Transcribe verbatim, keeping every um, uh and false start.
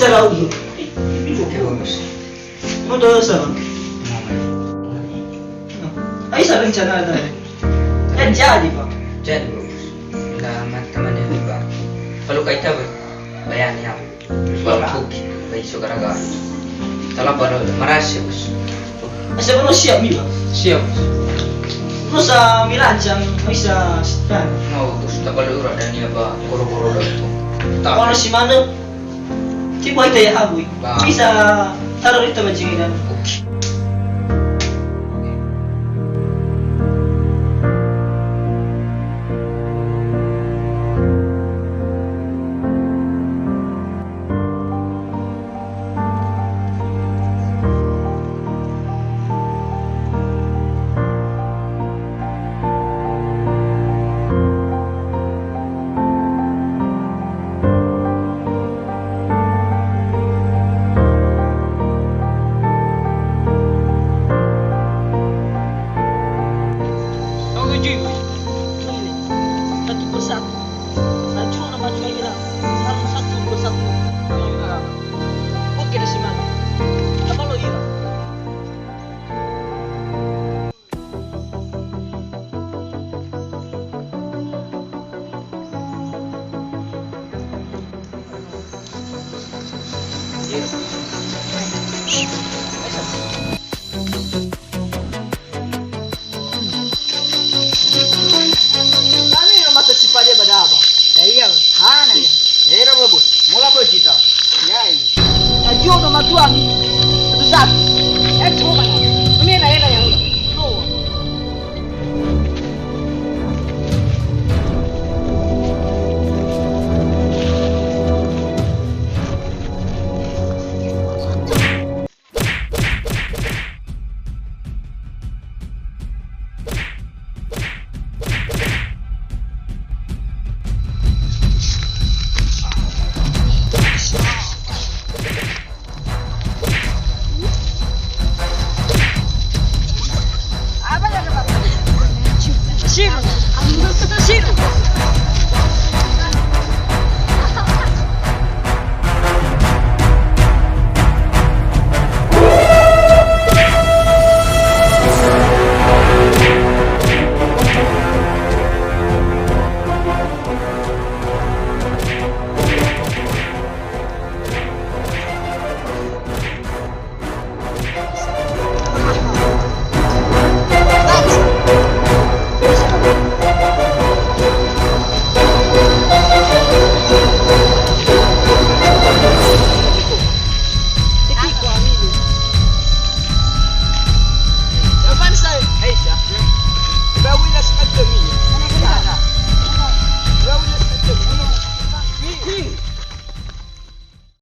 Terlalu. Oke, bagus. Mau dosa, Bang? Mau. Aisa rencana ada? Eh, jadi, Bang. Jadi, bagus. Nda teman ini, Bang. Kalau kaita, Bang. Bayani, ya. Bang, oke. Baik, saudara, Bang. Telah baru merasa, Bos. Asa baru siap nih, Bang? Siap, Bos. Terus, ah, mirancang, bisa start. Mau, Bos. Tak perlu ada nih, Bang. Koro-koro dong. Tak. Kalau si mana? Tibu ita ya habui. Ba. Bisa taruh di teman jinginan. Oke. Oke, cuy. Ini, satu persatu. Racun nama cuy ira. Harus satu persatu. Kalau ira. Oke, di sini. Apa lo ira? Kami no mata cipade badaba. Ya iya, hana ya. Era bagus. Mula bocita. Ya iya. Ajo no matuami.